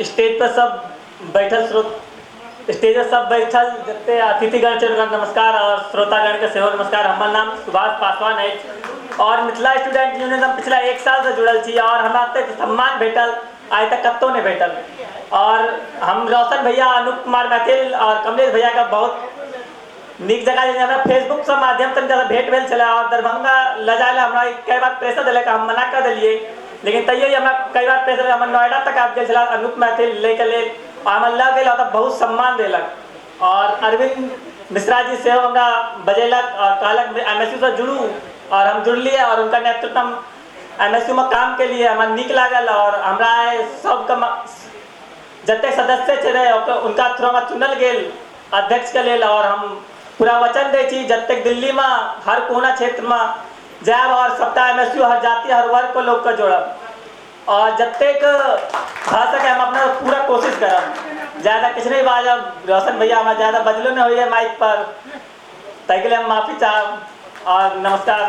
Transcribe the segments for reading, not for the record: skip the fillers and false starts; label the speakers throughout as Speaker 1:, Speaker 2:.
Speaker 1: Stage पर सब बैठल स्रोत स्टेज पर सब बैठल जते अतिथिगण छै हुनका नमस्कार और श्रोतागण के सेहो नमस्कार। हमर नाम सुभाष पासवान अछि और मिथिला स्टूडेंट यूनियन हम पिछला 1 साल से जुड़ल छी और हमरा एतेक सम्मान भेटल आइ तक कतहु नहि भेटल। और हम रोशन भैया, अनूप कुमार मैथिल और कमलेश भैया के बहुत नीक जगह जे हमरा फेसबुक से माध्यम से हुनका भेंट भेल छलै और दरभंगा लऽ जाय लए हमरा कई बार प्रेशर देलक, हम मना कर देलियै, लेकिन तैयो हमरा कई बार प्रेशर, हमर नोएडा तक आबि गेल छलै अनूप मैथिल लैके लेल और हमरा लऽ गेल और बहुत सम्मान देलक। और अरविंद मिश्रा जी सेहो हमरा बजेलक और कहलक MSU से जुड़ू और हम जुड़लियै और हुनका नेतृत्व हम MSU में काम केलियै, हमरा नीक लागल। और हमरा सबके जतेक सदस्य छलै उनका थ्रू हमरा चुनल गेल अध्यक्ष के लेल और हम पूरा वचन दै छी जतेक दिल्ली में हर कोना क्षेत्र में जायब और सबटा MSU हर जाति हर वर्ग के लोग के जोड़ब और जतेक भऽ सके हम अपना पूरा कोशिश करब। ज़्यादा किछु नहीं बाजब, रोशन भैया हमरा ज़्यादा बजलो नहीं होइए माइक पर, ताहिके लिए हम माफी चाहब और नमस्कार।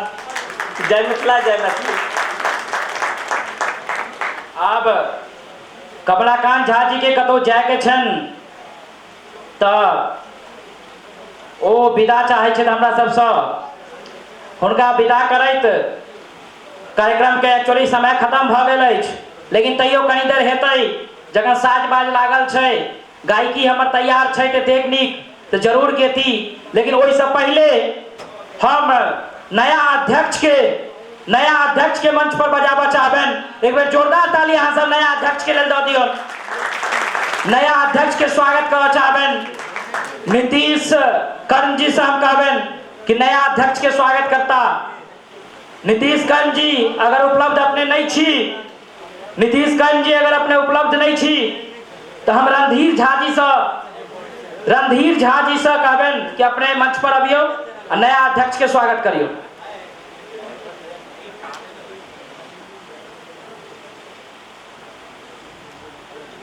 Speaker 1: जय मिथिला, जय मैथिली।
Speaker 2: आब कमलाकांत झा जी के कतौ जायके छनि तऽ ओ विदा चाहै छथि हमरा सबसँ, हुनका विदा करैत कार्यक्रम के एक्चुअली समय खत्म भऽ गेल अछि, लेकिन तैयो कनी देर हेतै, जखन साज बाज लागल छै, गायकी हमर तैयार छै तऽ देख नीक तऽ जरूर गेती, लेकिन ओहिसँ पहिले हम नया अध्यक्ष के मंच पर बजाबऽ चाहबनि। एक बेर जोरदार ताली अहाँ सब नया अध्यक्ष के लेल दऽ दियौ। नया अध्यक्ष के स्वागत करऽ चाहबनि। नीतीश कर्ण जी से हम कहबनि कि नया अध्यक्ष के स्वागत करता। नीतीश कर्ण जी अगर उपलब्ध अपने नहीं छी, नीतीश कर्ण जी अगर अपने उपलब्ध नहीं छी तो हम रणधीर झा जी से कहबनि कि अपने मंच पर अबियौ आ नया अध्यक्ष के स्वागत करियौ।